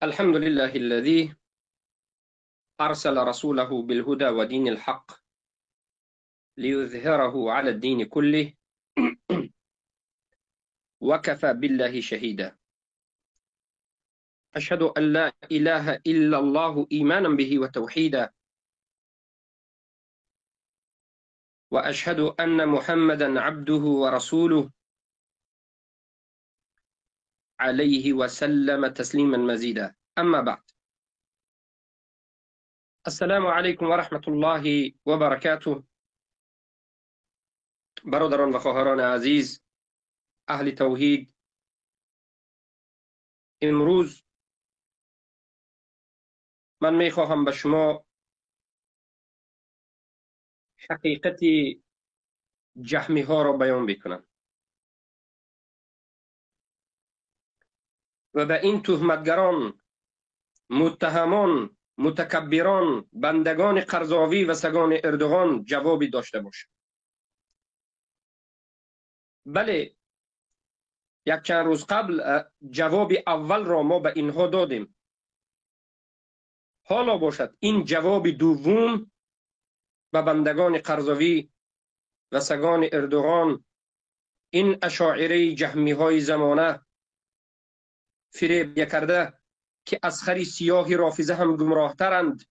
الحمد لله الذي أرسل رسوله بالهدى ودين الحق ليظهره على الدين كله وكفى بالله شهيدا. أشهد أن لا إله إلا الله إيمانا به وتوحيدا، وأشهد أن محمدا عبده ورسوله عليه وسلم تسليما مزيدا. أما بعد، السلام عليكم ورحمة الله وبركاته. برادران و خواهران عزیز، اهل توحید، امروز من میخواهم به شما حقیقت جهمی ها را بیان بکنم و به این تهمتگران، متهمان، متکبران، بندگان قرضاوی و سگان اردوغان جوابی داشته باشم. بله، یک چند روز قبل جواب اول را ما به اینها دادیم. حالا باشد این جواب دوم به بندگان قرضاوی و سگان اردوغان، این اشاعره جهمی های زمانه فریب کرده که از خری سیاه رافضه هم گمراه ترند،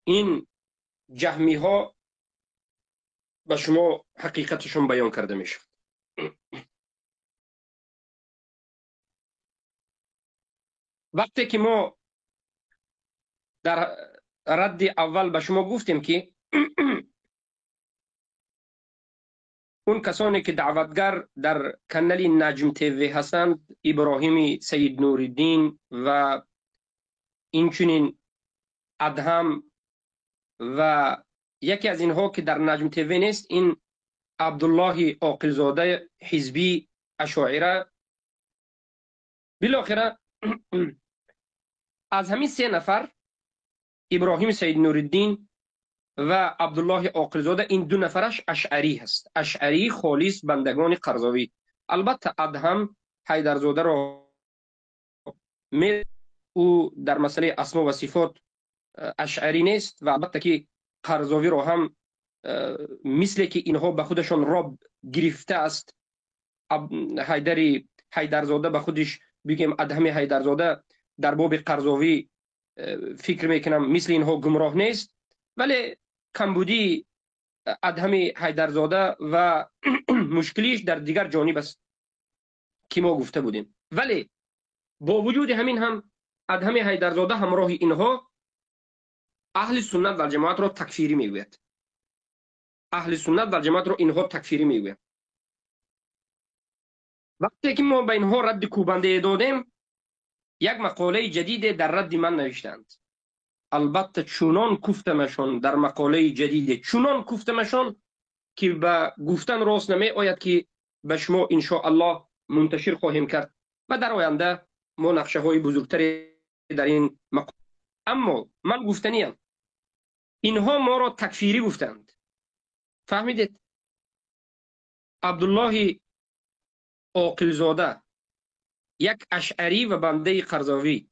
این جهمی ها به شما حقیقتشون بیان کرده میشد. وقتی که ما در رد اول به شما گفتیم که اون کسانی که دعوتگر در کانال نجم تیوی هستند، ابراهیم سید نورالدین و اینچنین ادهم و یکی از اینها که در نجم تیوی نیست، این عبدالله عاقلزاده حزبی اشاعره، بالاخره از همین سه نفر، ابراهیم سید نورالدین و عبدالله عاقلزاده، این دو نفرش اشعری هست، اشعری خالص بندگان قرضاوی. البته ادهم حیدرزاده را می او در مسئله اسما و صفات اشعری نیست و البته که قرضاوی را هم مثل که اینها به خودشان راب گرفته است، حیدرزاده به خودش بگیم ادهم حیدرزاده در باب قرضاوی فکر میکنم مثل اینها گمراه نیست، ولی کمبودی ادهم حیدرزاده و مشکلیش در دیگر جانب است که ما گفته بودیم. ولی با وجود همین هم ادهم حیدرزاده همراه اینها اهل سنت و جماعت را تکفیری میگوید. اهل سنت و جماعت را اینها تکفیری میگوید. وقتی که ما به اینها رد کوبنده دادیم، یک مقاله جدید در رد من نوشتند. البته چونان کوفتمشان در مقاله جدید، چونان کوفتمشان که به گفتن راست نمی آید که به شما انشاءالله منتشر خواهیم کرد و در آینده ما نقشه های بزرگتری در این مقاله. اما من گفتنیم اینها ما را تکفیری گفتند. فهمیدید؟ عبدالله عاقلزاده یک اشعری و بنده قرضاوی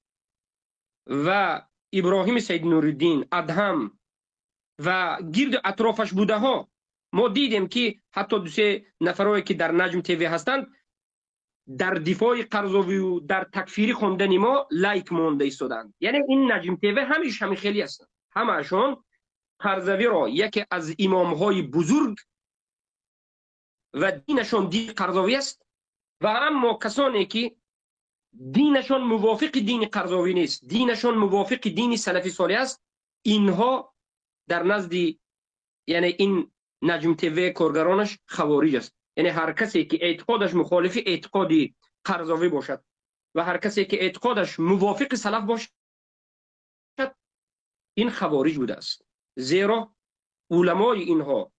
و ابراهیم سید نورالدین ادهم و گرد اطرافش بوده ها، ما دیدیم که حتی دو سه نفرهایی که در نجم تیوی هستند در دفاع قرضاوی و در تکفیری خواندن ما لایک مونده ایستادند. یعنی این نجم تیوی همیشه همین خیلی هستند، همه‌شون قرضاوی را یکی از امام‌های بزرگ و دینشون دین قرضاوی است، و اما کسانی که دینشون موافق دین قرضاوی نیست، دینشون موافق دین سلفی صالح است، اینها در نزد یعنی این نجم تیوی کارگرانش خوارج است. یعنی هر کسی که اعتقادش مخالف اعتقاد قرضاوی باشد و هر کسی که اعتقادش موافق سلف باشد، این خوارج بوده است. زیرا علمای اینها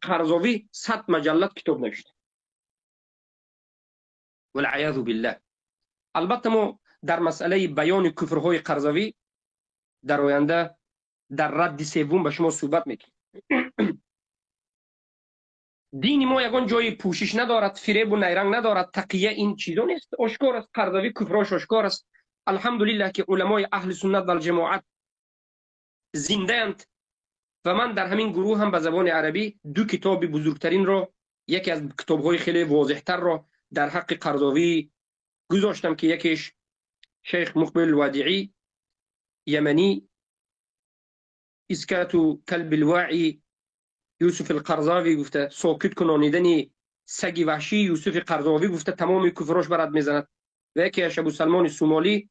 قرضاوی 100 مجلد کتاب نوشته، والعیاذ بالله. البته ما در مسئله بیان کفرهای قرضاوی در آینده در رد سوم به شما صحبت میکنیم. دین ما یگان جای پوشش ندارد، فریب و نیرنگ ندارد، تقیه این چیزا نیست، آشکار است. قرضاوی کفراش آشکار است. الحمدلله که علمای اهل سنت و الجماعت زنده اند و من در همین گروه هم به زبان عربی دو کتاب بزرگترین را، یکی از کتاب‌های خیلی واضح‌تر را در حق قرضاوی گذاشتم که یکیش شیخ مقبل ودیعی یمنی، اسکات کلب الواعی یوسف القرضاوی گفته، ساکت کنانیدن سگ وحشی یوسف قرضاوی گفته تمام کفراش برد میزند، و یکی از ابو سلمان سومالی،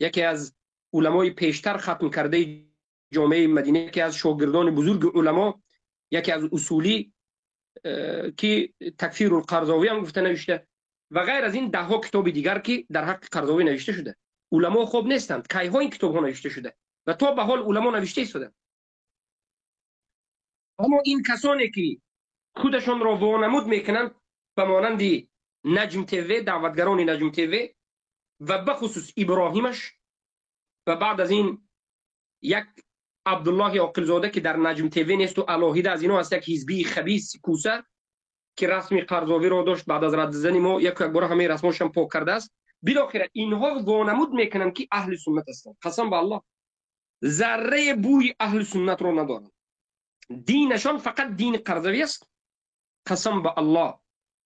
یکی از علمای پیشتر ختم کرده جامعه مدینه، یکی از شاگردان بزرگ علما، یکی از اصولی که تکفیر القرضاوی هم گفته نوشته و غیر از این ده ها کتاب دیگر که در حق قرضاوی نوشته شده. علما خوب نیستند، کیها این کتاب ها نوشته شده و تا به حال علما نوشته ایستادند. اما این کسانی که خودشان را وانمود میکنند به مانند نجم تیوی، دعوتگران نجم تیوی و بخصوص ابراهیمش و بعد از این یک عبدالله عاقلزاده که در نجم تیوی نیست و علاهیده از اینو هست، یک حزبی خبیث کوسه که رسم قرضاوی را داشت، بعد از رد زدن ما یک بار همه رسمش هم پاک کرده است. بالاخره اینها وانمود میکنند که اهل سنت هستند. قسم به الله ذره بوی اهل سنت را ندارند. دینشان فقط دین قرضاوی است. قسم به الله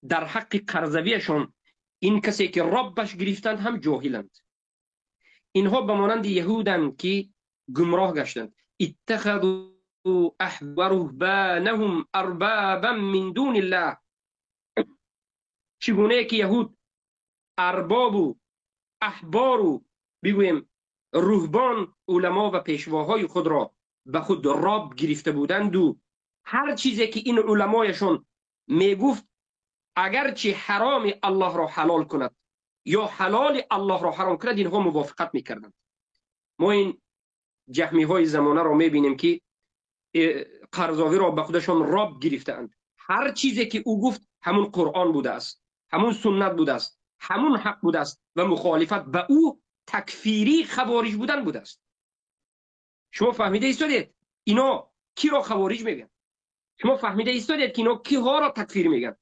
در حق قرضاویشان این کسی که ربش گرفتند هم جاهلند. اینها به مانند یهودند که گمراه گشتند. اتخذوا احبارهم اربابا من دون الله. چگونه که یهود ارباب و احبار و بگوییم رهبان، علما و پیشواهای خود را به خود رب گرفته بودند و هر چیزی که این علمایشون میگفت اگرچه حرام الله را حلال کند یا حلال الله را حرام کند، اینها موافقت میکردند. ما این جهمی های زمانه را میبینیم که قرضاوی را به خودشان رب گرفتند. هر چیزی که او گفت همون قرآن بوده است، همون سنت بوده است، همون حق بوده است و مخالفت به او تکفیری خوارج بودن بوده است. شما فهمیده ایستادید اینا کی را خوارج میگن؟ شما فهمیده ایستادید که اینا کیها را تکفیر میگن؟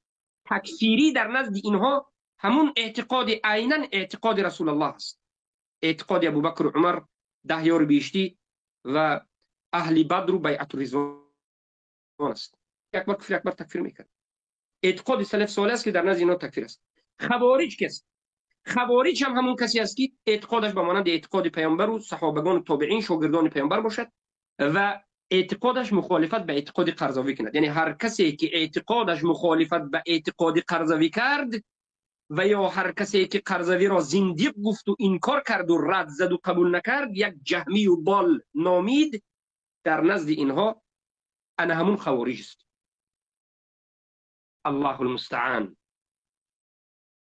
تکفیری در نزد اینها همون اعتقاد، عینا اعتقاد رسول الله است، اعتقاد ابوبکر و عمر، ده یار بهشتی و اهل بدر و بیعت الرضوان است. یک بار کفر، یک بار تکفیر میکرد. اعتقاد سلف صالح است که در نزد اینا تکفیر است. خوارج کس؟ خوارج هم همون کسی است که اعتقادش به مانند اعتقاد پیامبر و صحابگان و تابعین شاگردان پیامبر باشد و اعتقادش مخالفت به اعتقاد قرضاوی کند. یعنی هر کسی که اعتقادش مخالفت به اعتقاد قرضاوی کرد و یا هر کسی که قرضاوی را زندیق گفت و انکار کرد و رد زد و قبول نکرد، یک جهمی و بال نامید، در نزد اینها انا همون خوارج است. الله المستعان.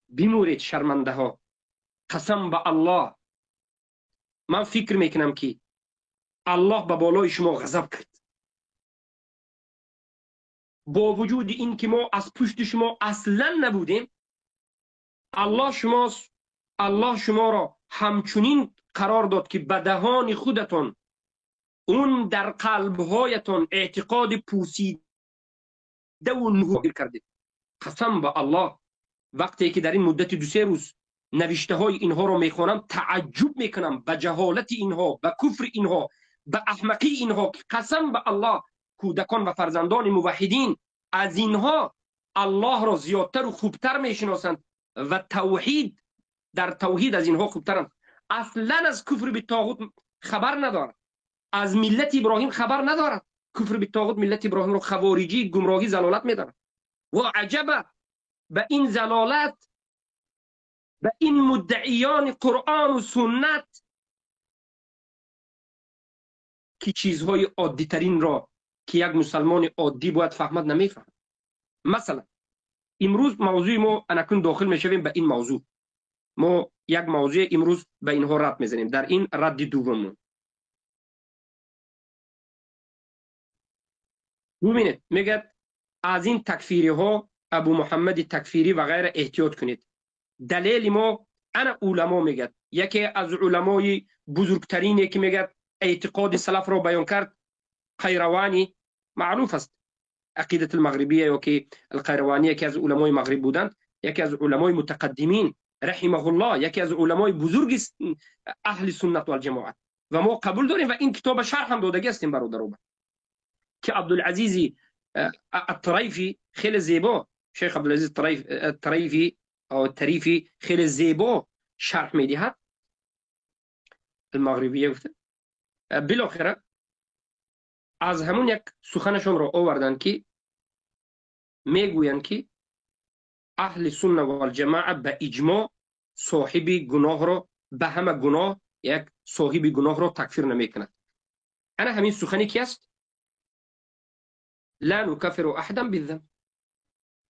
بمورید شرمنده ها. قسم به الله من فکر میکنم که الله به بالای شما غضب کرد. با وجود این که ما از پشت شما اصلا نبودیم، الله شما را همچنین قرار داد که به دهان خودتان، اون در قلبهایتان اعتقاد پوسیده و نهویر کردید. قسم به الله وقتی که در این مدت دو سه روز نوشته های اینها را میخوانم تعجب میکنم به جهالت اینها، به کفر اینها، به احمقی اینها. قسم به الله کودکان و فرزندان موحدین از اینها الله را زیادتر و خوبتر میشناسند و توحید در توحید از اینها خوبترند. اصلا از کفر به طاغوت خبر ندارد، از ملت ابراهیم خبر ندارد. کفر به طاغوت ملت ابراهیم را خوارجی، گمراهی، ضلالت میدارد. و عجبه به این ضلالت، به این مدعیان قرآن و سنت که چیزهای عادی ترین را که یک مسلمان عادی باید فهمد نمیفهمد. مثلا امروز موضوع ما انکون داخل میشویم به این موضوع. ما یک موضوع امروز به اینها رد میزنیم در این رد دوممون. ببینید میگه از این تکفیری ها، ابو محمد تکفیری و غیره احتیاط کنید. دلیل ما انا علما میگه، یکی از علمای بزرگترینی که میگه اعتقاد سلف را بیان کرد، قیروانی معروف است، عقیدت المغربیه یا که القیروانی یکی از علمای مغرب بودند، یکی از علمای متقدمین رحمه الله یکی از علمای بزرگ اهل سنت و الجماعت و ما قبول داریم و این کتاب شرح هم دادگی هستیم برادران که عبدالعزیز الطريفی خیلی زیبا، شیخ عبدالعزیز الطريفی او الطريفی خیلی زیبا شرح میدهد، المغربیه گفته. بالاخره از همون یک سخنشون را آوردن که میگویند که اهل سنت و الجماعه به اجماع صاحب گناه را به همه گناه یک صاحب گناه را تکفیر نمیکند. انا همین سخنی کی است؟ لا نکفر احدا بالذنب،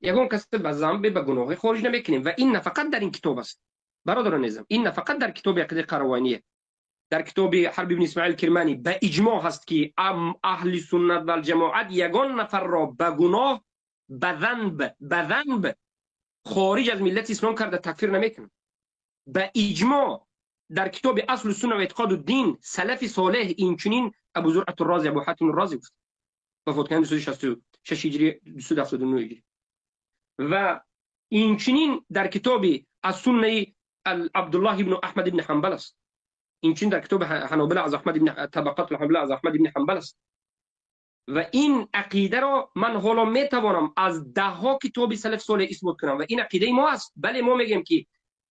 یگان کس به ذنب به گناه خارج نمیکنیم. و این فقط در این کتاب است برادران عزیزم، این فقط در کتاب عقیده قروانیه، در کتاب حرب ابن اسماعیل کرمانی به اجماع هست که اهل سنت و الجماعت یگان نفر را به گناه به ذنب خارج از ملت اسلام کرده تکفیر نمیکنه. به اجماع در کتاب اصل السنه و اعتقاد الدین سلف صالح اینچنین ابو زرعه الرازی ابو حاتم الرازی گفت، وفات کردن 266 هجری 279 هجری. و اینچنین در کتاب السنه عبدالله ابن احمد ابن حنبل است، اینچنین در کتاب حنابلة از احمد ابن طبقات الحنابلة از احمد ابن حنبل است. و این عقیده را من حالا میتوانم از ده ها کتاب سلف صالح اثبات کنم و این عقیده ما است. بله ما میگیم که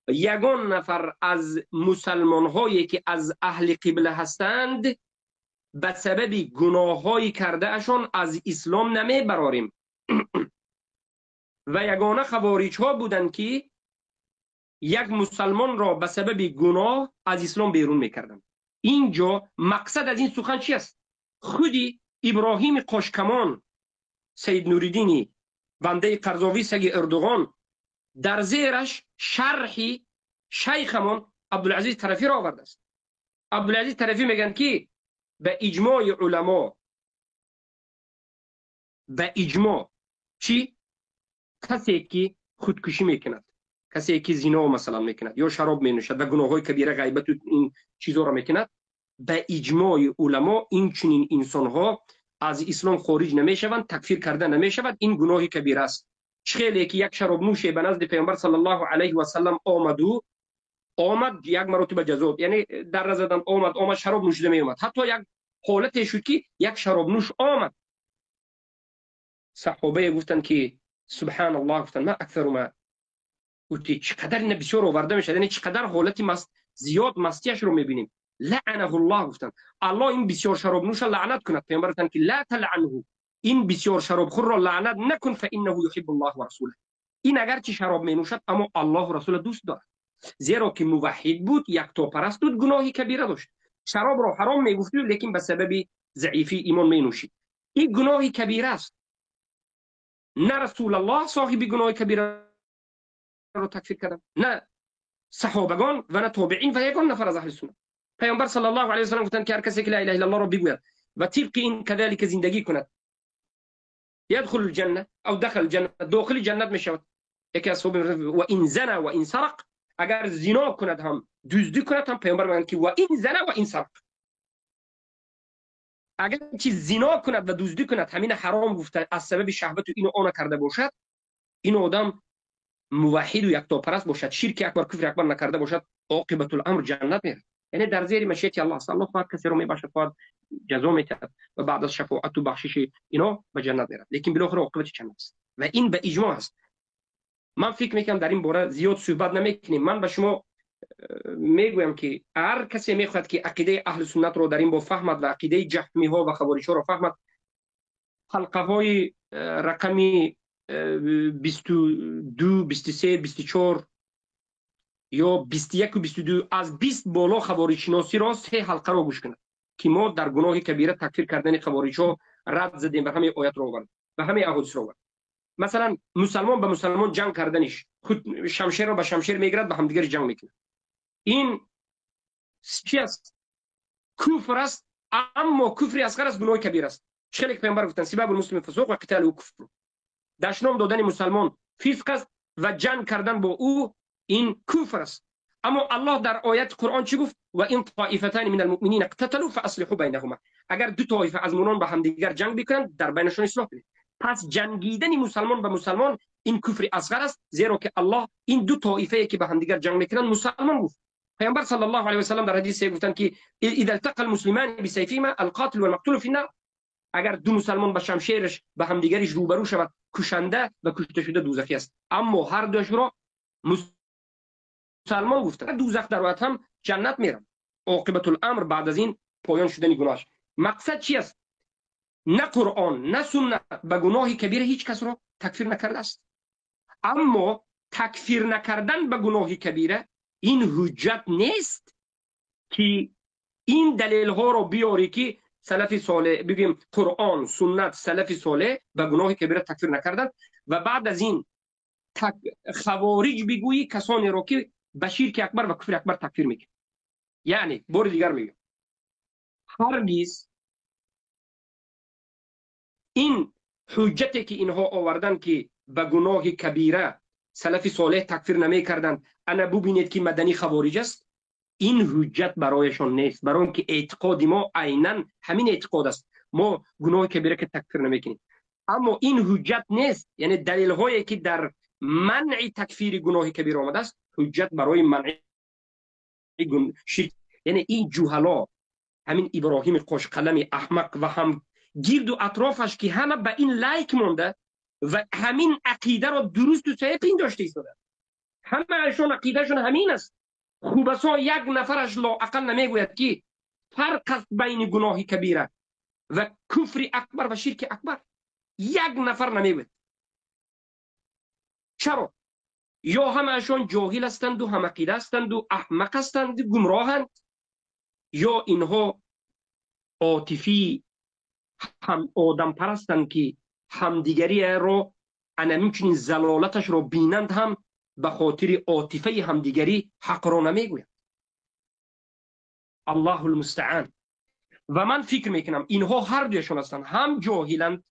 یگان نفر از مسلمان هایی که از اهل قبله هستند به سبب گناه های کرده اشان از اسلام نمی براریم. و یگانه خوارج ها بودند که یک مسلمان را به سبب گناه از اسلام بیرون میکردند. اینجا مقصد از این سخن چی است؟ خودی ابراهیم قاشکمان، سید نوریدینی، بنده قرضاوی سگ اردوغان، در زیرش شرحی شیخمان عبدالعزیز طرفی را آورده است. عبدالعزیز طرفی میگن که به اجماع علما، به اجماع چی؟ کسی که خودکشی میکند، کسی که زنا مثلا میکند یا شراب مینوشد و گناه های کبیره غیبت و این چیزا را میکند، به اجماع علما این چنین انسان ها از اسلام خارج نمیشوند، تکفیر کرده نمیشود، این گناه کبیره است. خیلی که یک شراب نوشه به نزد پیامبر صلی الله علیه و سلم آمد و آمد یک مرتبه جزا، یعنی در نزدن آمد شراب نوشیده می اومد، حتی یک حالت شد که یک شراب نوش آمد، صحابه گفتند که سبحان الله، گفتند ما اکثر ما گفتی چقدر اینا بسیار آورده میشه، یعنی چقدر حالت مست زیاد مستیش رو میبینیم. لعنه الله، گفتند الله این بسیار شراب نوش لعنت کند. پیامبر گفتند که لا تلعنه، این بسیار شراب خور را لعنت نکن، فانه یحب الله و رسوله. این اگرچه شراب می نوشد اما الله و رسول دوست دارد، زیرا که موحد بود، یکتاپرست بود، گناهی کبیره داشت. شراب را حرام میگفت لیکن به سبب ضعیفی ایمان می نوشید. این گناهی کبیره است. نه رسول الله صاحب گناه کبیره را تکفیر کردن، نه صحابگان و نه تابعین و یگان نفر از اهل سنت. پیامبر صلی الله علیه و سلم گفتند که هر کسی که لا اله الا الله را بگوید و طبق این کذالک زندگی کند يدخل الجنه او دخل الجنه، داخل جنت میشود. یکی از صحابه و این زنا و این سرق، اگر زنا کند هم دزدی کند هم، پیامبر میگن که و این زنا و این سرق، اگر چی زنا کند و دزدی کند همین حرام گفته از سبب شهوت و اینو آن کرده باشد، این آدم موحد و یکتاپرست باشد، شرک اکبر کفر اکبر نکرده باشد، عاقبت الامر جنت میره. یعنی در زیر مشیت الله است، الله خواهد کسی رو میبخشد، خواهد جزا میدهد و بعد از شفاعت و بخشش اینا به جنت میرد، لیکن بالاخره عاقبت جنت است و این به اجماع است. من فکر میکنم در این باره زیاد صحبت نمیکنیم. من به شما میگویم که هر کسی میخواد که عقیده اهل سنت رو در این باب فهمد و عقیده جهمی ها و خوارج ها رو فهمد، حلقه های رقمی 22 23 24 یا 21 و 22 از 20 بالا خوارج شناسی را سه حلقه را گوش کند که ما در گناه کبیره تکفیر کردن خوارج ها رد زدیم و همه آیات را آورد و همه احادیث را آورد. مثلا مسلمان به مسلمان جنگ کردنش، خود شمشیر را به شمشیر میگیرد به همدیگر جنگ میکنه، این چی است؟ کفر است، اما کفر اصغر است، گناه کبیر است. خیلی پیامبر گفتن سباب المسلم فسوق و قتال او کفر، دشنام دادن مسلمان فسق است و جنگ کردن با او این کفر است. اما الله در آیت قرآن چی گفت؟ و این طائفتان من المؤمنین اقتتلوا فاصلحوا بینهما، اگر دو طایفه از مؤمنان با همدیگر جنگ بکنند در بینشون اصلاح کنید. پس جنگیدن مسلمان به مسلمان این کفر اصغر است، زیرا که الله این دو طایفه که به همدیگر جنگ میکنند مسلمان گفت. پیامبر صلی الله علیه و سلم در حدیث گفتند که اذا التقى المسلمان بسیفهما القاتل والمقتول فی النار. اگر دو مسلمان با شمشیرش به همدیگرش روبرو شود، کشنده و کشته شده دوزخی است. اما هر دوش را مسلمان گفتند. دوزخ در وقت هم جنت میرم. عاقبت الامر بعد از این پایان شدن گناهش. مقصد چی است؟ نه قرآن نه سنت به گناه کبیره هیچ کس را تکفیر نکرده است. اما تکفیر نکردن به گناه کبیره این حجت نیست که این دلیل ها رو بیاری که سلف صالح بگیم قرآن سنت سلف صالح به گناه کبیره تکفیر نکردن و بعد از این خوارج بگویی کسانی رو که به شرک اکبر و کفر اکبر تکفیر میکنه. یعنی بار دیگر میگم، هرگز این حجتی که اینها آوردن که به گناه کبیره سلف صالح تکفیر نمیکردند، انا ببینید که مدنی خوارج است، این حجت برایشان نیست. برای اینکه اعتقاد ما عینا همین اعتقاد است، ما گناه کبیره که تکفیر نمیکنیم. اما این حجت نیست، یعنی دلیل هایی که در منع تکفیر گناه کبیره آمده است حجت برای منع شرک. یعنی این جهلا، همین ابراهیم قشقلم احمق و هم گرد و اطرافش که همه به این لایک مونده و همین عقیده را درست و صحیح پنداشته ایستاده، همه‌شون عقیدهشون همین است. خوبسا یک نفرش لااقل نمیگوید که فرق است بین گناه کبیره و کفر اکبر و شرک اکبر. یک نفر نمیگوید. چرا؟ یا همه‌شون جاهل هستند و هم عقیده هستند و احمق هستند و گمراهند، یا اینها عاطفی هم آدم پرستند که همدیگری را انمین چنین زلالتش را بینند هم به خاطر عاطفه همدیگری حق را نمیگویند. الله المستعان. و من فکر میکنم اینها هر دویشون هستند، هم جاهلند،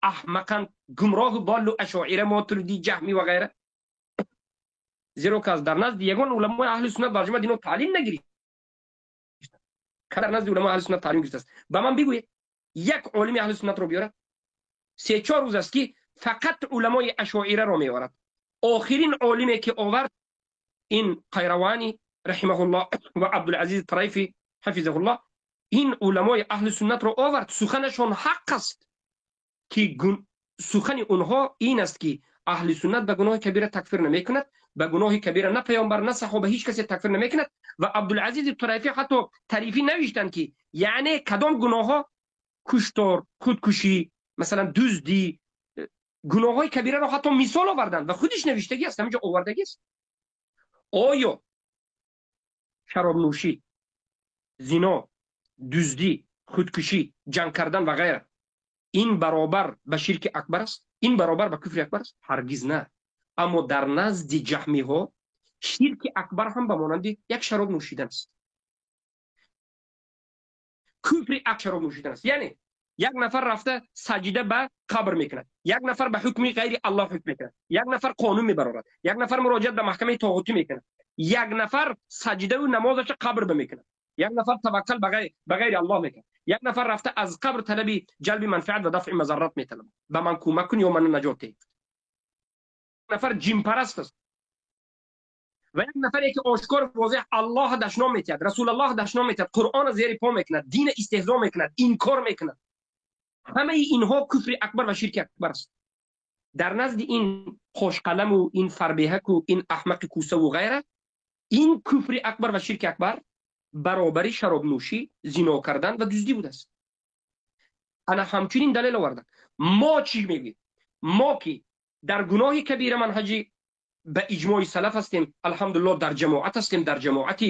احمقند، گمراه و ضال و اشاعره ماتریدی جهمی و غیره. زیرا که از در نزد یگان علمای اهل سنت و جماعت اینو تعلیم نگیرید، که در نزد علمای اهل سنت تعلیم گرفته است. به من بگوید یک عالم اهل سنت رو بیارد. 3-4 روز است که فقط علمای اشاعره رو میآورد. آخرین عالمی که آورد این قیروانی رحمه الله و عبدالعزیز طرایفی حفظه الله، این علمای اهل سنت رو آورد. سخنشون حق است که سخن اونها این است که اهل سنت به گناه کبیره تکفیر نمیکند، به گناه کبیره نه پیامبر نه صحابه هیچ کسی تکفیر نمیکند. و عبدالعزیز طرایفی حتی تعریفی نوشتند که یعنی کدام گناه ها، کشتار، خودکشی، مثلا دزدی، گناه های کبیره را حتی مثال آوردند و خودش نوشتگی است، همینجا آوردگی است. آیا شراب نوشی، زنا، دزدی، خودکشی، جنگ کردن و غیره این برابر به شرک اکبر است؟ این برابر به کفر اکبر است؟ هرگز نه. اما در نزد جهمی ها شرک اکبر هم به مانند یک شراب نوشیدن است. کفر اکبر شراب نوشیدن است. یعنی یک نفر رفته سجده به قبر میکند، یک نفر به حکم غیر الله حکم میکند، یک نفر قانون میبرارد، یک نفر مراجعت به محکمه طاغوتی میکند، یک نفر سجده و نمازش قبر میکند، یک نفر توکل به غیر الله میکند، یک نفر رفته از قبر طلبی جلب منفعت و دفع مضرات میطلبد، به من کمک کن یا من نجات ده. یک نفر جن پرست است و یک نفری که آشکار واضح الله دشنام میتید، رسول الله دشنام میتید، قرآن زیر پا میکند، دین استهزا میکند، انکار میکند. همه اینها کفر اکبر و شرک اکبر است. در نزد این خوشقلم و این فربهک و این احمق کوسه و غیره، این کفر اکبر و شرک اکبر برابری شراب نوشی، زنا کردن و دزدی بوده است. انا همچنین دلیل آوردم. ما چی میگیم؟ ما که در گناه کبیره منهجی به اجماع سلف هستیم، الحمدلله در جماعت هستیم، در جماعت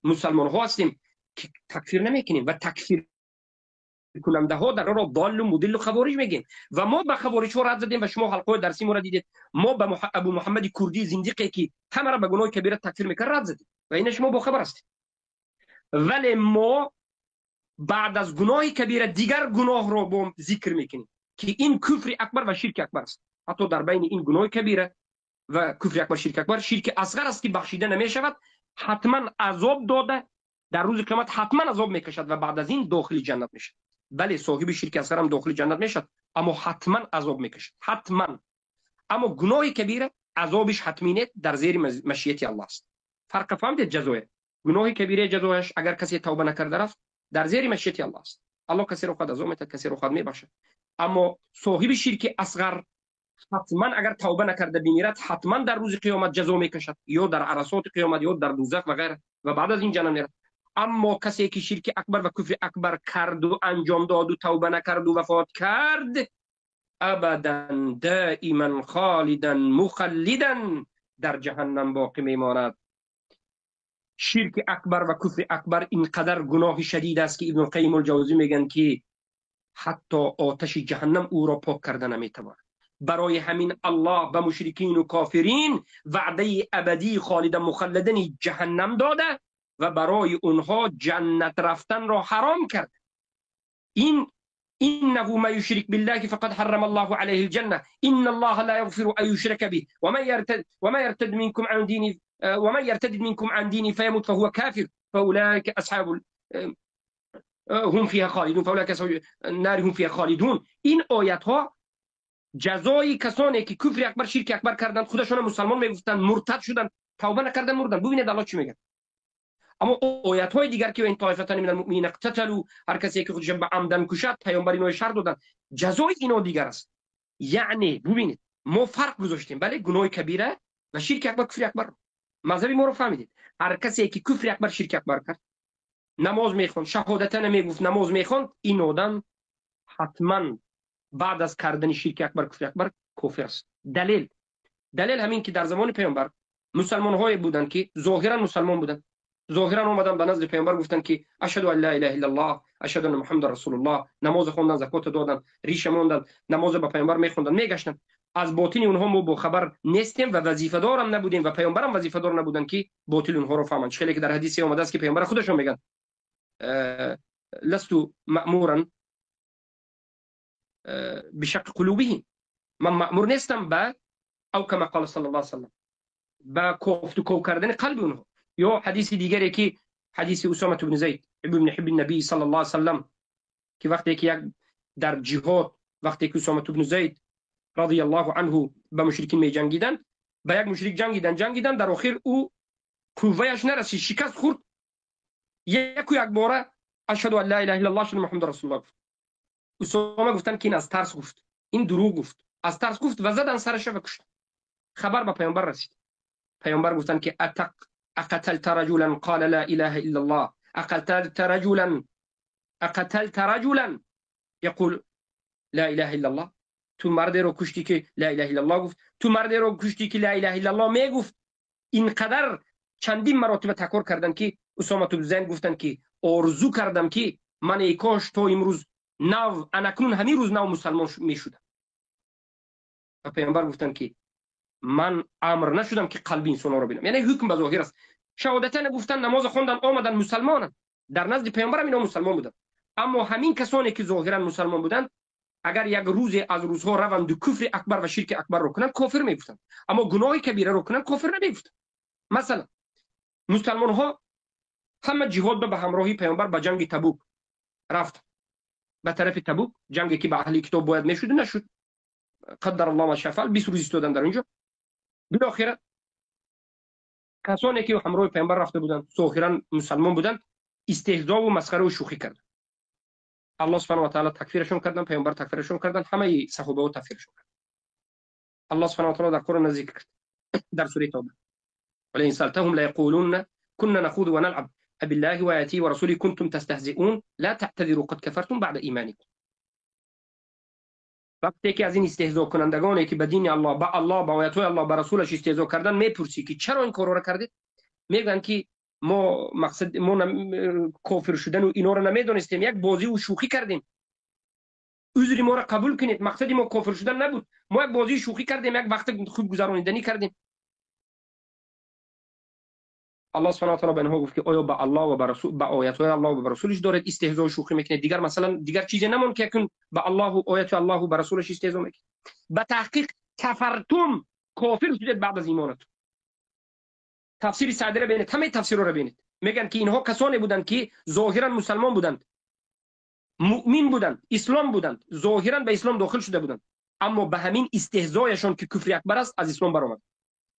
مسلمان ها هستیم که تکفیر نمیکنیم و تکفیر کننده ها در را ضال و مدل و خوارج میگیم و ما به خوارج ها رد زدیم و شما حلقه درسی ما را دیدید. ما به ابو محمد کردی زندیقی که همه را به گناه کبیره تکفیر میکرد رد زدیم و این شما با خبر هستید. ولی ما بعد از گناه کبیره دیگر گناه را با ذکر میکنیم که این کفر اکبر و شرک اکبر است. حتی در بین این گناه کبیره و کفر اکبر شرک اکبر، شرک اصغر است که بخشیده نمیشود، حتما عذاب داده در روز قیامت، حتما عذاب میکشد و بعد از این داخل جنت میشد. بله صاحب شرک اصغر هم داخل جنت میشد، اما حتما عذاب میکشد، حتما. Аммо гуноҳи кабира азобиш ҳатмӣ нест, дар зери машияти Аллоҳ аст. Фарқ фаҳмидед ҷазоя? Гуноҳи кабира ҷазояш агар касе тавба накарда рафт, дар зери машияти Аллоҳ аст. Аллоҳ касеро худ азоб метад, касеро худ мебахшад. Аммо соҳиби ширки асғар ҳатман агар тавба накарда бимирад, ҳатман дар рӯзи қиёмат ҷазо мекашад, ё дар арасоти қиёмат, ё дар дӯзах ва ғайра, ва баъд аз ин ҷаҳаннам меравад. Аммо касе ки ширки акбар ва куфри акбар карду анҷом доду тавба накарду вафот кард, абадан доиман холидан мухаллидан дар ҷаҳаннам боқӣ мемонад. Ширки акбар ва куфри акбар инқадар гуноҳи шадид аст, ки Ибн Қайим ал-Ҷавзӣ мегӯянд, ки ҳатто оташи ҷаҳаннам ӯро пок карда наметавонад. Барои ҳамин Аллоҳ ба мушрикину кофирин ваъдаи абадии холида мухалладани ҷаҳаннам дода ва барои онҳо ҷаннат рафтанро ҳаром кард. Ин إنه ما يشرك بالله فقد حرم الله عليه الجنة إن الله لا يغفر أن يشرك به وما يرتد منكم عن دينه ومن يرتد منكم عن دينه فيموت فهو كافر فأولئك أصحاب هم فيها خالدون فأولئك أصحاب النار هم فيها خالدون. این آیت ها جزای کسانی که کفر اکبر شرک اکبر کردند، خودشون مسلمان میگفتند، مرتد شدند، توبه نکردند، مردند. ببینید الله چی میگه. اما آیت های دیگر که این طایفتان من المؤمنین اقتتلوا، هر کسی که خودش به عمدن کشد، پیامبر اینو شر دادن، جزای اینا دیگر است. یعنی ببینید ما فرق گذاشتیم، بله، گناه کبیره و شرک اکبر کفر اکبر. مذهبی ما رو فهمیدید. هر کسی که کفر اکبر شرک اکبر کرد، نماز میخوند، شهادت نمیگفت، نماز میخوند، این آدم حتما بعد از کردن شرک اکبر کفر اکبر کافر است. دلیل همین که در زمان پیامبر مسلمان های بودند که ظاهرا مسلمان بودند، ظاهرا اومدن به نزد پیامبر گفتند که اشهد ان لا اله الا الله اشهد ان محمد رسول الله، نماز خوندن، زکات دادن، ریش موندن، نماز به پیامبر میخوندن، میگشتن. از باطن اونها ما با خبر نیستیم و وظیفه دارم نبودیم و پیامبرم وظیفه دار نبودن که باطل اونها رو فهمند. خیلی که در حدیثی اومده است که پیامبر خودشون میگن لست مأمورا بشق قلوبهم، من مأمور نیستم به او کما قال صلی الله علیه وسلم، به کوفت و کو کردن قلب اونها. یا حدیث دیگری که حدیث اسامه بن زید ابن حب النبی صلی الله علیه وسلم که وقتی که یک در جهاد، وقتی که اسامه بن زید رضی الله عنه به مشرکین می جنگیدن، به یک مشرک جنگیدن، در آخر او قوهش نرسید، شکست خورد، یک و یک باره اشهد ان لا اله الا الله اشهد محمد رسول الله گفت. اسامه گفتن که این از ترس گفت، این دروغ گفت، از ترس گفت و زدن سرش و کشت. خبر به پیامبر رسید. پیامبر گفتن که اقتلت رجلا قال لا اله الا الله، اقتلت رجلا یقول لا اله الا الله. تو مردی رو کشتی که لا اله الا الله گفت، تو مردی رو کشتی که لا اله الا الله میگفت. اینقدر چندین مراتب تکرار کردن که اسامه بن زید گفتن که آرزو کردم که من ای کاش تا امروز نو انکنون همین روز نو مسلمان میشدم. و پیامبر گفتن که من امر نشدم که قلب انسان رو ببینم. یعنی حکم به ظاهر است. شهادتن گفتن، نماز خوندن، آمدن، مسلمانن. در نزد پیامبرم اینا مسلمان بودن. اما همین کسانی که ظاهرا مسلمان بودند، اگر یک روز از روزها روند و کفر اکبر و شرک اکبر رو کنند، کافر میگفتند. اما گناه کبیره رو کنند، کافر نمیگفتند. مثلا مسلمان ها همه جهاد به همراهی پیامبر به جنگ تبوک رفت، به طرف تبوک، جنگی که به اهل کتاب باید میشد و نشد، قدر الله ما شاء فعل، 20 روز ایستادن در اونجا. بالاخره کسانی که همراه پیامبر رفته بودند، ظاهرا مسلمان بودند، استهزا و مسخره و شوخی کردند. الله سبحانه و تعالی تکفیرشون کردن، پیامبر تکفیرشون کردن، همه صحابه و تکفیرشون کردن. الله سبحانه و تعالی در قرآن ذکر کرد در سوره توبه: ولئن سألتهم ليقولن كنا نخوض ونلعب أبالله وآياته ورسوله كنتم تستهزئون لا تعتذروا قد كفرتم بعد ایمانکم. وقتی که از این استهزا کنندگانی که به دین الله، به الله، به آیات الله، به رسولش استهزا کردن میپرسی که چرا این کارا را کردید، میگن که ما مقصد ما کافر شدن و اینا رو نمیدونستیم، یک بازی و شوخی کردیم، عذر ما را قبول کنید، مقصد ما کافر شدن نبود، ما یک بازی شوخی کردیم، یک وقت خوب گذراندنی کردیم. الله سبحانه و تعالی به اینها گفت که آیا به الله و به رسول، به آیات الله و به رسولش دارید استهزا و شوخی میکنید؟ دیگر مثلا دیگر چیزی نمون که کن به الله و آیات الله و به رسولش استهزا میکنید. به تحقیق کفرتم، کافر شدید بعد از ایمانتون. تفسیر سعدی را ببینید، همه تفسیر را ببینید، میگن که اینها کسانی بودند که ظاهرا مسلمان بودند، مؤمن بودند، اسلام بودند، ظاهرا به اسلام داخل شده بودند، اما به همین استهزایشان که کفر اکبر است از اسلام برآمد.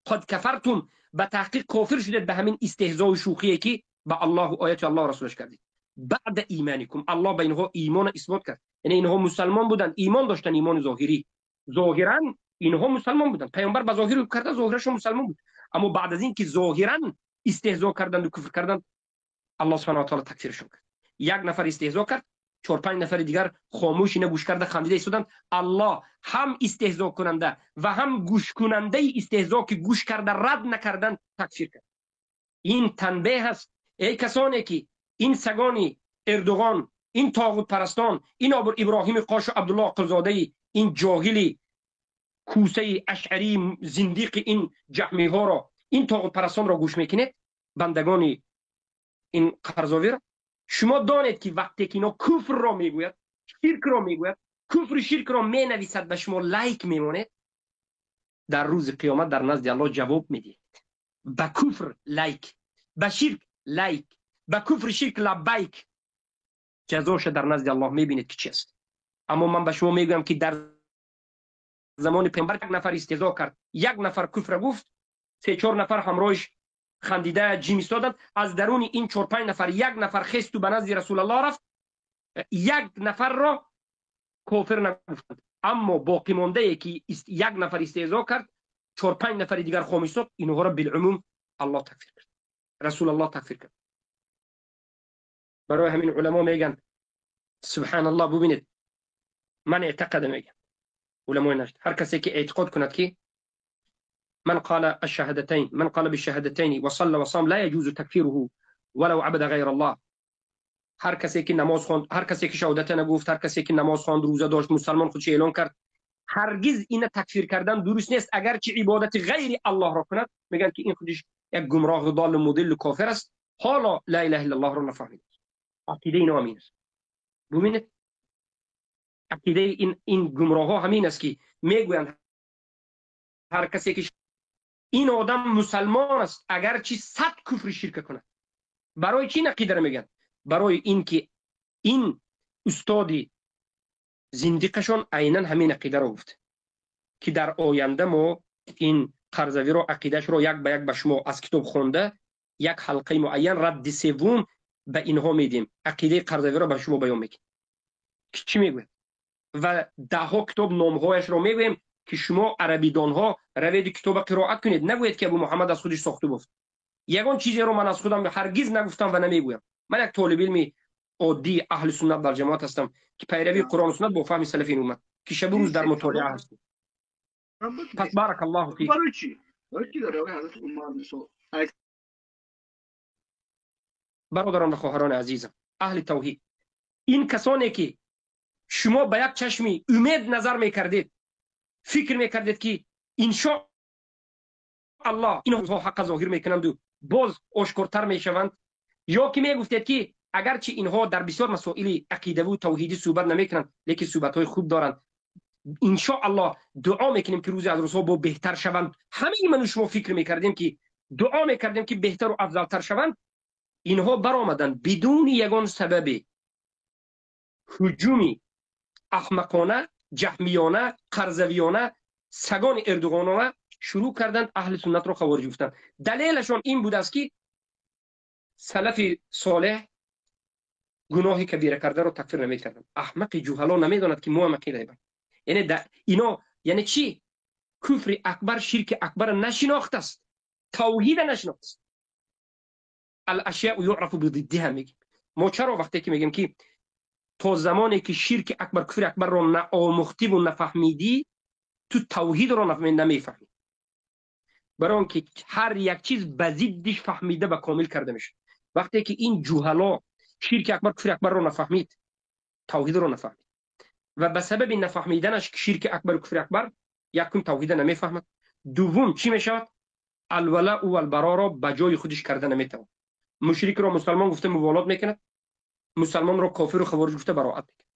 قد کفرتم، به تحقیق کافر شدید به همین استهزا و شوخی که به الله و آیات الله و رسولش کردید. بعد ایمانکم، الله به اینها ایمان اثبات کرد، یعنی اینها مسلمان بودند، ایمان داشتن، ایمان ظاهری، ظاهرا اینها مسلمان بودند، پیامبر به ظاهر کرده، ظاهرشون مسلمان بود، اما بعد از اینکه ظاهرا استهزا کردند و کفر کردند، الله سبحانه و تعالی تکفیرشون کرد. یک نفر استهزا کرد، 4-5 نفر دیگر خاموش اینا گوش کرده خندیده ایستادند. الله هم استهزا کننده و هم گوش کننده استهزا که گوش کرده رد نکردند تکفیر کرد. این تنبیه هست ای کسانی که این سگانی اردوغان، این طاغوت پرستان، این ابراهیم قاش و عبدالله قلزاده، این جاهلی کوسه اشعری زندیق، این جهمی ها را، این طاغوت پرستان را گوش میکنید، بندگان این قرضاوی را، شما دانید که وقتی که اینا کفر را میگوید، شرک را میگوید، کفر شرک را مینویسد و شما لایک میمانید، در روز قیامت در نزد الله جواب میدهید. به کفر لایک، به شرک لایک، به کفر شرک لبیک، جزاش در نزد الله میبینید که چیست. اما من به شما میگویم که در زمان پیامبر یک نفر استهزا کرد، یک نفر کفر گفت، 3-4 نفر همراهش خندیده جیم ایستادند. از درون این 4-5 نفر یک نفر خست و به نزد رسول الله رفت، یک نفر را کافر نگفتند، اما باقی مانده که یک نفر استهزا کرد، 4-5 نفر دیگر خاموش شد، اینها را بالعموم الله تکفیر کرد، رسول الله تکفیر کرد. برای همین علما میگن سبحان الله، ببینید من اعتقاد میگم علمای نجد، هر کسی که اعتقاد کند که من قال الشهادتين، من قال بالشهادتين وصلى وصام لا يجوز تكفيره ولو عبد غير الله. هر کسی که نماز خواند، هر کسی که شهادت نگفت، هر کسی که نماز خواند، روزه داشت، مسلمان خودش اعلان کرد، هرگز این تکفیر کردن درست نیست. اگرچه عبادت غیر الله را کند، میگن که این خودش یک گمراه ضال مضل کافر است، حالا لا اله الا الله را نفهمید. عقیده اینا همین است. ببینید عقیده این گمراه ها همین است که میگویند هر کسی که این آدم مسلمان است اگرچه 100 کفر شرک کند. برای چی عقیده را میگن؟ برای اینکه این استادی زندیقشان عینا همین عقیده را گفت که در آینده ما این قرضوی را، عقیدهش را یک به یک به شما از کتاب خونده، یک حلقه معین رد سوم به اینها میدیم، عقیده قرضوی را به شما بیان میکنیم که چی میگوید و ده ها کتاب نامهایش را میگویم که شما عربیدان ها روید کتاب قرائت کنید، نگویید که ابو محمد از خودش ساخته گفت. یگان چیزی رو من از خودم هرگز نگفتم و نمیگویم. من یک طالب علم عادی اهل سنت در جماعت هستم که پیروی قرآن و سنت با فهم سلف این اومد که شب و روز در مطالعه هستم. پس بارک الله فیک. برای چی؟ برای چی در حضرت عمر مثال برادران و خواهران عزیزم اهل توحید، این کسانی که شما به یک چشمی امید نظر میکردید، فکر میکردید که انشاء الله اینها حق ظاهر میکنند و باز آشکارتر میشوند، یا که میگفتید که اگرچه اینها در بسیار مسائل عقیده و توحیدی صحبت نمیکنند لیکن صحبت های خوب دارند، انشاء الله دعا میکنیم که روزی از روزها با بهتر شوند. همه من و شما فکر میکردیم که دعا میکردیم که بهتر و افضلتر شوند، اینها برآمدند بدون یگان سبب هجومی احمقانه، جهمیانه، قرضویانه، سگان اردوغانانه شروع کردند اهل سنت را خوارج گفتند. دلیلشان این بود است که سلف صالح گناه کبیره کرده را تکفیر نمی‌کردند. احمق جوهلا نمی‌داند که ما هم عقیده داریم. یعنی اینا یعنی چی؟ کفر اکبر، شرک اکبر نشناخت است، توحید نشناخت است. الاشیاء یعرف بضدها میگیم. ما چرا وقتی که میگیم که تا زمانی که شرک اکبر، کفر اکبر را نآموختی و نفهمیدی، تو توحید را نمیفهمی. برای آنکه هر یک چیز به ضدش فهمیده و کامل کرده میشه. وقتی که این جوهلا شرک اکبر، کفر اکبر را نفهمید، توحید را نفهمید و به سبب نفهمیدنش شرک اکبر و کفر اکبر، یکم توحید نمیفهمد، دوم چی میشود؟ الولاء و البراء را به جای خودش کرده نمیتواند. مشرک را مسلمان گفته موالات میکند، مسلمان را کافر و خوارج گفته براءت میکند.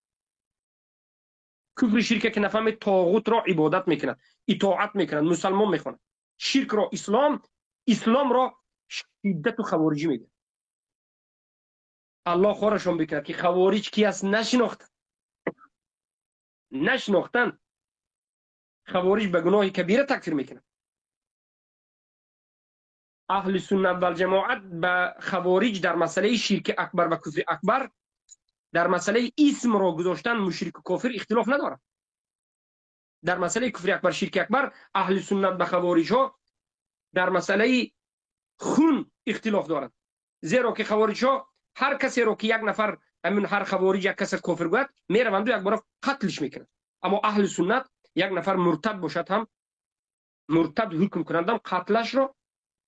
کفر شرک که نفهمید، طاغوت را عبادت میکند، اطاعت میکند، مسلمان میخواند. شرک را اسلام، اسلام را شدت و خوارجی میگه. الله خورشون بکند که خوارج کی است نشناخت، نشناختن. خوارج به گناه کبیره تکفیر میکنند. اهل سنت و الجماعت به خوارج در مسئله شرک اکبر و کفر اکبر، در مسئله اسم را گذاشتن مشرک و کافر اختلاف ندارد. در مسئله کفر اکبر، شرک اکبر، اهل سنت به خوارج ها در مسئله خون اختلاف دارند. زیرا که خوارج ها هر کسی رو که یک نفر همین هر خوارج یک کس کافر گوید میروند و یک بار قتلش میکنند. اما اهل سنت یک نفر مرتد باشد هم مرتد حکم کنند هم قتلش رو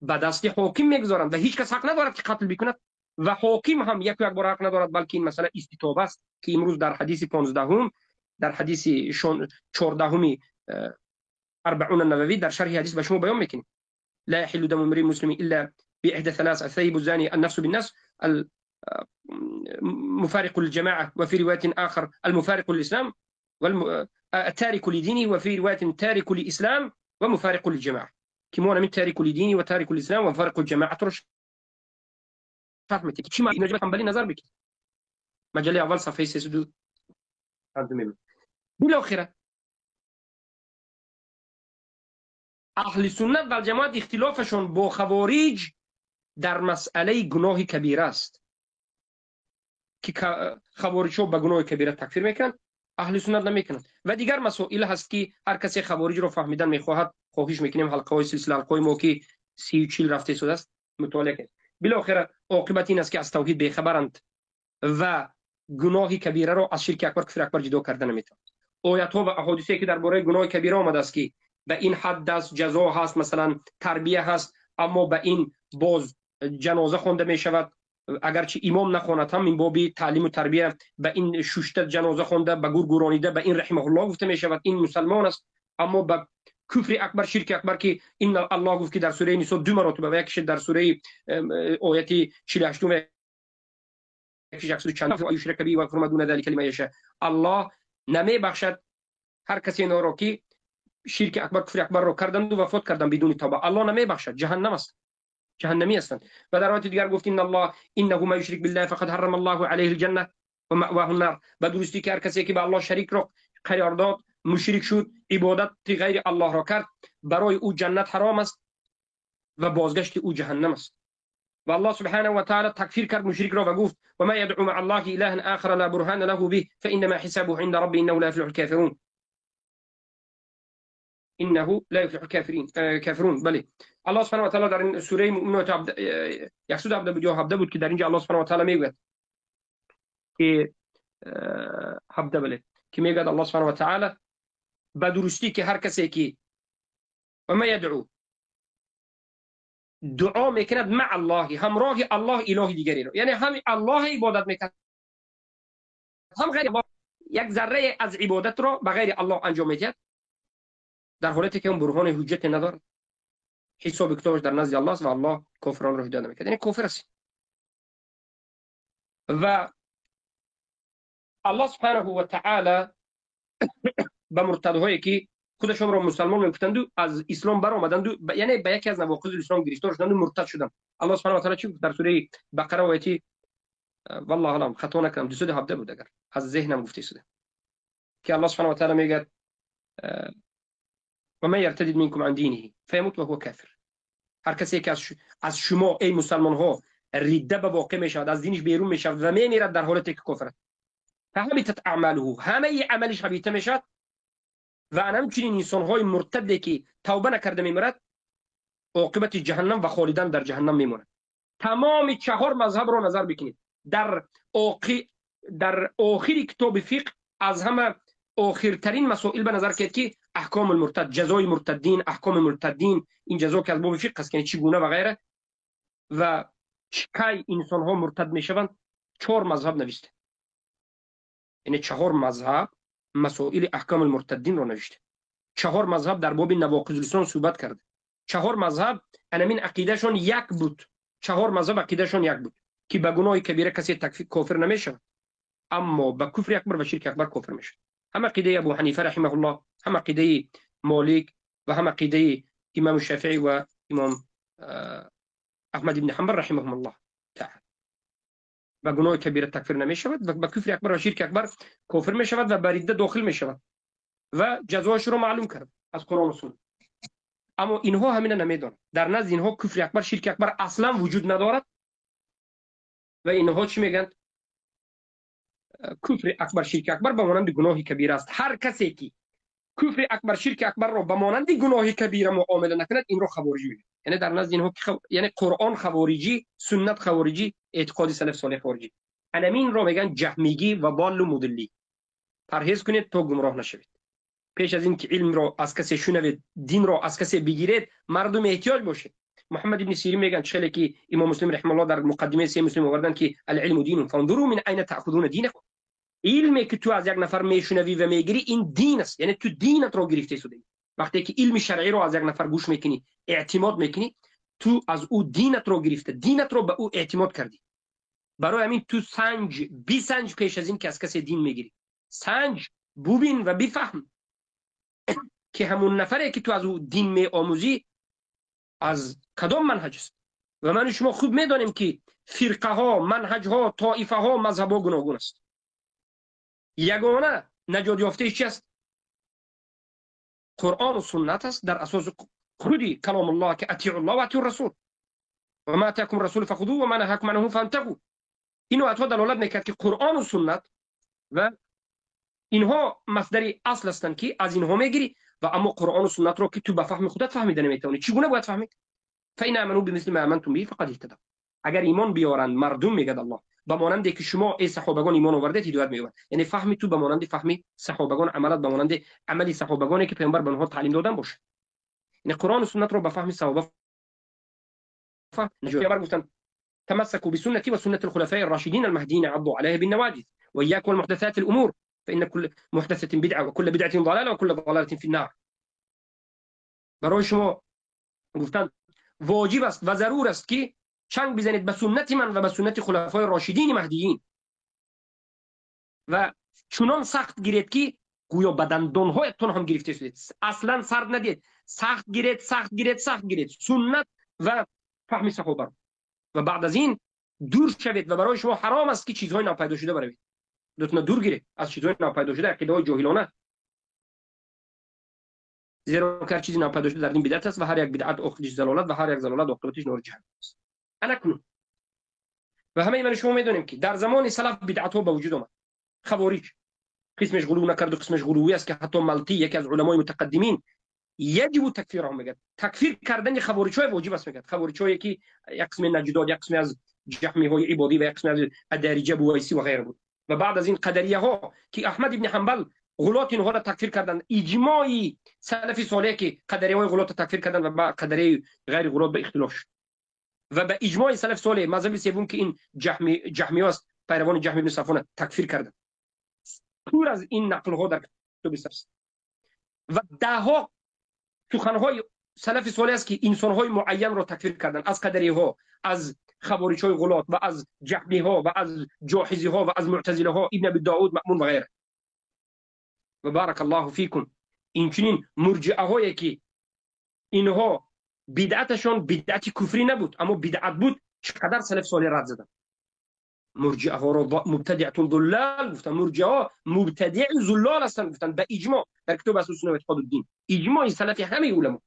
به دست حاکم میگذارند و هیچ کس حق ندارد که قتل بکند و حاکم هم یک بار حق ندارد، بلکه این مسئله استتابه است که امروز در حدیث 15 در حدیث 14 اربعون النووی در شرح حدیث به شما بیان میکنیم. لا يحل دم امرئ مسلم الا باحدى ثلاث: الثيب الزاني، النفس بالنفس، المفارق للجماعه، وفي روايه اخر المفارق للاسلام والتارك لدينه، وفي روايه تارك للاسلام ومفارق للجماعه. كيمونا من تارك لدينه وتارك الاسلام ومفارق الجماعه رو شرح می‌کنه. چی ما نجبت حنبلی نظر بکنید، مجله اول صفحه 302. بالاخره اهل سنت و الجماعت اختلافشون با خوارج در مسئله گناه کبیره است که خوارج ها به گناه کبیره تکفیر میکنند، اهل سنت نمیکنند. و دیگر مسائل هست که هر کسی خوارج رو فهمیدن میخواهد خواهش میکنیم حلقه های سلسله حلقه های ما که 30-40 رفته شده است مطالعه کنید. بالاخره عاقبت این است که از توحید بیخبرند و گناه کبیره را از شرک اکبر، کفر اکبر جدا کرده نمیتوانند. آیت ها و احادیثی که درباره گناه کبیره آمده است که به این حد است، جزا هست، مثلا تربیه هست، اما به این باز جنازه خوانده می شود، اگرچه امام نخواند هم این بابی تعلیم و تربیه به این ششته جنازه خوانده، به گور گورانیده، به این رحمه الله گفته می شود، این مسلمان است. اما به کفر اکبر، شرک اکبر که این الله گفت که در سوره نساء دو مرتبه و یکیش در سوره آیت 48 و یکیش 100 و یشرک به و یغفر ما دون ذلک لمن یشاء. الله نمی بخشد هر کسی را که شرک اکبر، کفر اکبر را کردند و وفات کردند بدون توبه، الله نمی بخشد، جهنم است، جهنمی هستند. و در آیت دیگر گفت ان الله انه ما یشرک بالله فقد حرم الله علیه الجنه و مأواه النار. به درستی که هر کسی که به الله شریک را قرار داد، مشرک شد، عبادت غیر الله را کرد، برای او جنت حرام است و بازگشت او جهنم است. و الله سبحانه و تعالی تکفیر کرد مشرک را و گفت و ما یدعو مع الله الها آخر لا برهان له به فانما حسابه عند ربه انه لا يفلح الكافرون. انه لا يفلح الكافرين کافرون. بله، الله سبحانه و تعالی در این سوره مؤمنون 117 بود یا 17 بود که در اینجا الله سبحانه و تعالی میگوید که 17، بله، که میگوید الله سبحانه و تعالی به درستی که هر کسی که و ما یدعو دعا میکند مع الله، همراه الله اله دیگری را، یعنی هم الله عبادت میکند هم غیر الله، یک ذره از عبادت را به غیر الله انجام میدهد، در حالتی که اون برهان حجت ندارد، حساب کتابش در نزد الله است و الله کافران را هدایت نمیکند، یعنی کافر است. و الله سبحانه و تعالی به مرتدهایی که خودشان را مسلمان میگفتند و از اسلام برآمدند و یعنی به یکی از نواقض اسلام گرفتار شدند و مرتد شدند، الله سبحانه و تعالی چی گفت در سوره بقره آیه، والله اعلم خطا نکنم 217 بود اگر از ذهنم گفته شده، که الله سبحانه و تعالی میگه و من یرتد منکم عن دینه فیموت وهو کافر. هر کسی که از شما ای مسلمان ها رده به واقع میشود، از دینش بیرون میشود و میمیرد در حالتی که کافر است، فحبطت اعماله، همه عملش حبیطه میشود. و همچنین انسان های مرتدی که توبه نکرده میمیرد، عاقبت جهنم و خالدن در جهنم میماند. تمام چهار مذهب رو نظر بکنید، در آخر کتاب فقه از همه آخرترین مسائل به نظر کرد که احکام المرتد، جزای مرتدین، احکام مرتدین، این جزا که از باب فقه است، یعنی چگونه و غیره و کی انسان ها مرتد میشوند، چهار مذهب نوشته، یعنی چهار مذهب مسائل احکام المرتدین رو نوشته. چهار مذهب در باب نواقض الاسلام صحبت کرده. چهار مذهب انمین عقیدهشون یک بود، چهار مذهب عقیدهشون یک بود که به گناه کبیره کسی تکفیر کافر نمیشه، اما به کفر اکبر و شرک اکبر کافر میشه. هم عقیده ابو حنیفه رحمه الله، هم عقیده مالک و هم عقیده امام شافعی و امام احمد بن حنبل رحمهم الله تعالی. به گناه کبیره تکفیر نمیشود و به کفر اکبر و شرک اکبر کافر میشود و به رده داخل میشود و جزایش رو معلوم کرد. از قرآن و سنت. اما اینها همین نمیدونن. در نزد اینها کفر اکبر، شرک اکبر اصلا وجود ندارد و اینها چی میگن؟ کفر اکبر، شرک اکبر به مانند گناه کبیر است. هر کسی که کفر اکبر، شرک اکبر را به مانند گناه کبیر معامله نکند، این را خوارجی میگن. یعنی در نزد اینها یعنی قرآن خوارجی، سنت خوارجی، اعتقاد سلف صالح خوارجی. انمین را میگن جهمیگی و ضال و مضلی. پرهیز کنید تا گمراه نشوید. پیش از اینکه علم را از کسی شنوید، دین را از کسی بگیرید، مردم احتیاج باشید. محمد ابن سیرین میگن چخیلی که امام مسلم رحمه الله در مقدمه صحیح مسلم آوردن که العلم دین فانظروا من اين تاخذون دینکم. علمی که تو از یک نفر میشنوی و میگیری این دین است، یعنی تو دینت را گرفته شده. وقتی که علم شرعی را از یک نفر گوش میکنی، اعتماد میکنی، تو از او دینت را گرفته، دینت را به او اعتماد کردی. برای همین تو سنج، بیسنج پیش از این که از کسی دین میگیری، سنج، ببین و بفهم که همون نفره که تو از او دین می آموزی از کدام منهج است. و من و شما خوب میدانیم که فرقه ها، منهج ها، طائفه ها، مذهب ها گوناگون است. یگانه نجات یافته چی است؟ قرآن و سنت است، در اساس خودی کلام الله که اطیعوا الله و اطیعوا الرسول و ما اتاکم الرسول فخذوه و ما نهاکم عنه فانتهوا. این آیات دلالت میکرد که قرآن و سنت و اینها مصدر اصل هستند که از اینها میگیری. و اما قرآن و سنت رو که تو به فهم خودت فهمیده نمیتونی، چگونه باید فهمید؟ فإن آمنوا بمثل ما آمنتم به فقد اهتدوا. اگر ایمان بیارند مردم، میگه الله، به مانند که شما ای صحابگان ایمان آوردید هدایت مییابند. یعنی فهم تو به مانند فهم صحابگان، عملت به مانند عمل صحابگانی که پیامبر به آنها تعلیم دادن باشه. یعنی قرآن و سنت رو به فهم صحابه فهم. پیامبر گفتن تمسكوا بسنتي وسنة الخلفاء الراشدين المهديين عضوا عليها بالنواجذ وإياكم والمحدثات الأمور فإن كل محدثة بدعة وكل بدعة ضلالة وكل ضلالة في النار. برای شما گفتن واجب است و ضرور است که چنگ بزنید به سنت من و به سنت خلفای راشدین مهدیین و چنان سخت گیرید که گویا به دندانهایتان هم گرفته شدید. اصلا سرد ندید، سخت گیرید، سخت گیرید، سخت گیرید سنت و فهم صحابه. و بعد از این دور شوید و برای شما حرام است که چیزهای ناپیدا شده بروید. لطفا دور گیرید از چیزهای ناپیدا شده، عقیده‌های جاهلانه، زیرا که هر چیزی ناپیدا شده در دین بدعت است و هر یک بدعت آخرش ضلالت و هر یک ضلالت عاقبتش نار جهنم است. اکنون و همه من شما میدونیم که در زمان سلف بدعت ها به وجود آمد. خوارج قسمش غلو نکرد و قسمش غلوی است که حتی ملتی یکی از علمای متقدمین یجب تکفیرهم میگه، تکفیر کردن خوارج های واجب است میگه. خوارج هایی که یک قسم نجداد، یک قسم از جهمی های عبادی و یک قسم از ادارجه بویسی و غیره بود. و بعد از این قدریه ها که احمد ابن حنبل غلات اینها را تکفیر کردن، اجماعی سلف صالح که قدریه های غلات تکفیر کردن و با قدریه غیر غلات به اختلاف شد. و به اجماع سلف صالح مذهب سوم که این جهمی است، پیروان جهمی بن صفوان تکفیر کردن. پر از این نقل ها در کتب سلف و ده ها سخنهای سلف صالح است که انسان های معین را تکفیر کردن، از قدریه ها، از خوارج های غلات و از جهمی ها و از جاحظی ها و از معتزله ها، ابن ابی داود، مأمون و غیره. و بارک الله فیکم. اینچنین مرجئه هایی که اینها بدعتشان بدعت کفری نبود اما بدعت بود، چقدر سلف صالح رد زدن. مرجئه ها را مبتدعه ضلال گفتن، مرجئه ها مبتدع ضلال هستند گفتن به اجماع در کتب اصول سنت و اعتقاد الدین، اجماع سلف همه علما.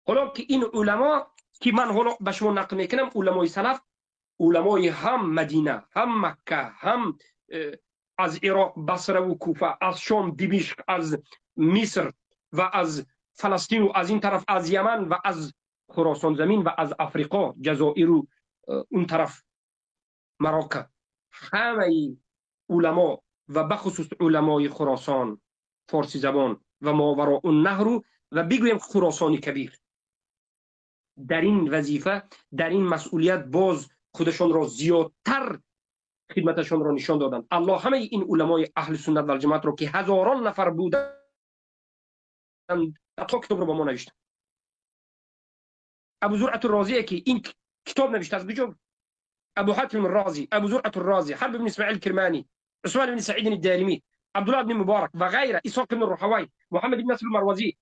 حالا که این علما که من حالا به شما نقل میکنم، علمای سلف، علمای هم مدینه، هم مکه، هم از عراق بصره و کوفه، از شام دمشق، از مصر و از فلسطین و از این طرف از یمن و از خراسان زمین و از افریقا، جزایر و اون طرف مراکه، همه علما و بخصوص علمای خراسان فارسی زبان و ماوراء النهر و بگویم خراسانی کبیر، در این وظیفه، در این مسئولیت باز خودشان را زیادتر خدمتشان را نشان دادند. الله همه این علمای اهل سنت و الجماعت را که هزاران نفر بودند تا کتاب را با ما نوشتند. ابو زرعه الرازی که این کتاب نوشته از کجا؟ ابو حاتم الرازی، ابو زرعه الرازی، حرب بن اسماعیل کرمانی، عثمان بن سعید الدارمی، عبدالله بن مبارک و غیره، اسحاق بن راهوی، محمد بن نصر المروزی،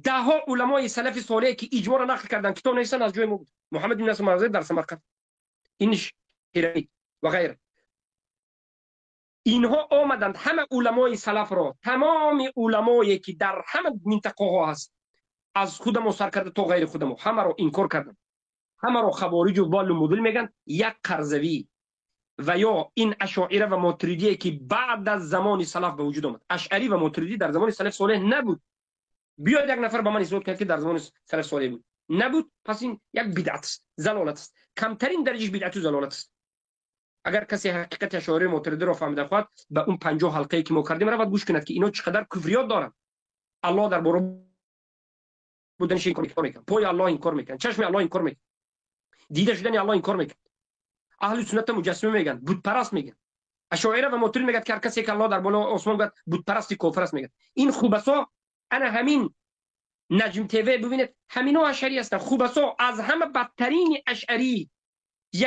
ده ها علمای سلف صالح که اجماع را نقل کردند کتاب نوشتن از جای ما بود. محمد بن نصر المروزی در سمرقند، اینش هرمی و غیره. Инҳо омаданд ҳама уламои салафро, тамоми уламое ки дар ҳама минтақаҳо ҳаст, аз худамо сар карда то ғайри худамо, ҳамаро инкор карданд, ҳамаро ховориҷу волу мудил мегӯянд. Як Қарзавӣ ва ё ин ашоира ва мотуридие ки баъд аз замони салаф ба вуҷуд омад. Ашъарӣ ва мотуридӣ дар замони салаф солеҳ набуд. Биёед, як нафар ба ман исбот кунад, ки дар замони салаф солеҳ буд. Набуд. Пас ин як бидъат аст, залолат аст, камтарин дараҷаш бидъату залолат аст. Агар касе ҳақиқати ашоираи мотуридиро фаҳмида хоҳад, ба он 50 ҳалқае ки мо кардем равад, гӯш кунад, ки ино чӣ қадар куфриёт доранд. Аллоҳ дар боро буданаш инкор мекунад, пои Аллоҳ инкор мекунад, чашми Аллоҳ инкор мекунад, дида шудани Аллоҳ инкор мекунад, аҳли суннатта муҷассима мегӯянд, бутпараст мегӯянд. Ашоира ва мотурид мегӯяд, ки ҳар касе ки Аллоҳ дар боло осмон гӯяд, бутпарасти кофир аст мегӯяд. Ин хубасо, ана ҳамин Наҷм ТВ бибинед, ҳамино ашарӣ ҳастанд. Хубасо, аз ҳама бадтарини ашарӣ,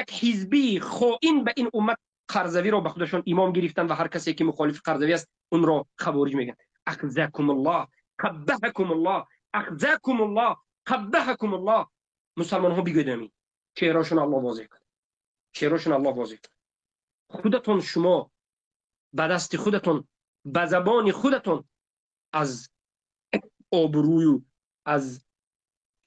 як ҳизбии хоин ба ин уммат, Қарзавиро ба худашон имом гирифтанд ва ҳар касе ки мухолифи Қарзавӣ аст, унро хавориҷ мегӯянд. Ахзакумуллоҳ, қаббаҳакумуллоҳ, ахзакумуллоҳ, қаббаҳакумуллоҳ. Мусалмонҳо бигӯед амин. Чеҳрашон Аллоҳ возеҳ кунад, чеҳрашон Аллоҳ возеҳ кунад. Худатон шумо ба дасти худатон, ба забони худатон аз обрӯю аз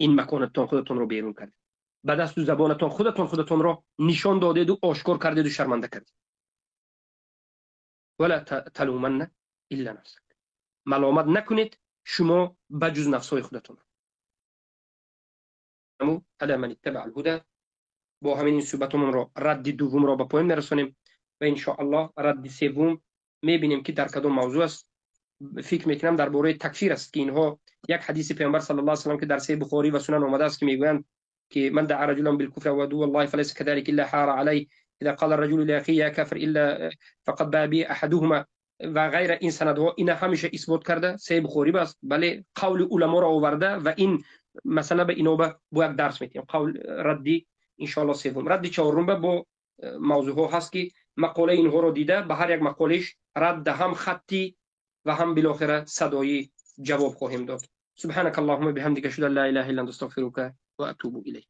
ин маконатон худатонро берун кардед, ба дасту забонатон худатон худатонро нишон додеду, ошкор кардеду, шарманда кардед. Вала талуманна илла нафсак, маломат накунед шумо ба ҷуз нафсҳои худатон. Ала ман иттабаа алҳуда. Бо ҳамин ин суҳбатамонро, радди дуввумро ба поён мерасонем ва иншоаллоҳ радди севум мебинем, ки дар кадом мавзӯъ аст. Фикр мекунам, дар бораи такфир аст, ки инҳо як ҳадиси Паёмбар саллаллоҳу алайҳи васаллам, ки дар Саҳеҳи Бухорӣ ва Сунан омадааст, ки мегӯянд ки من دعا رجلا بالكفر وعدو الله فليس كذلك إلا حار عليه، إذا قال الرجل لأخيه يا كافر إلا فقد باء به أحدهما ва ғайра. Ин санадҳо ина ҳамеша исбот карда, Саҳеҳи Бухорӣ аст, бале, қавли уламоро оварда ва ин масъала ба иноба бо як дарс метиҳем. Қавл радди иншоаллоҳ севум. Радди чаҳорум бо мавзӯъҳо ҳаст, ки мақолаи инҳоро дида, ба ҳар як мақолаиш радда ҳам хаттӣ ва ҳам билохира садоӣ ҷавоб хоҳем дод. سبحانك اللهم بحمدك، اشهد ان لا اله الا انت، استغفرك واتوب اليك.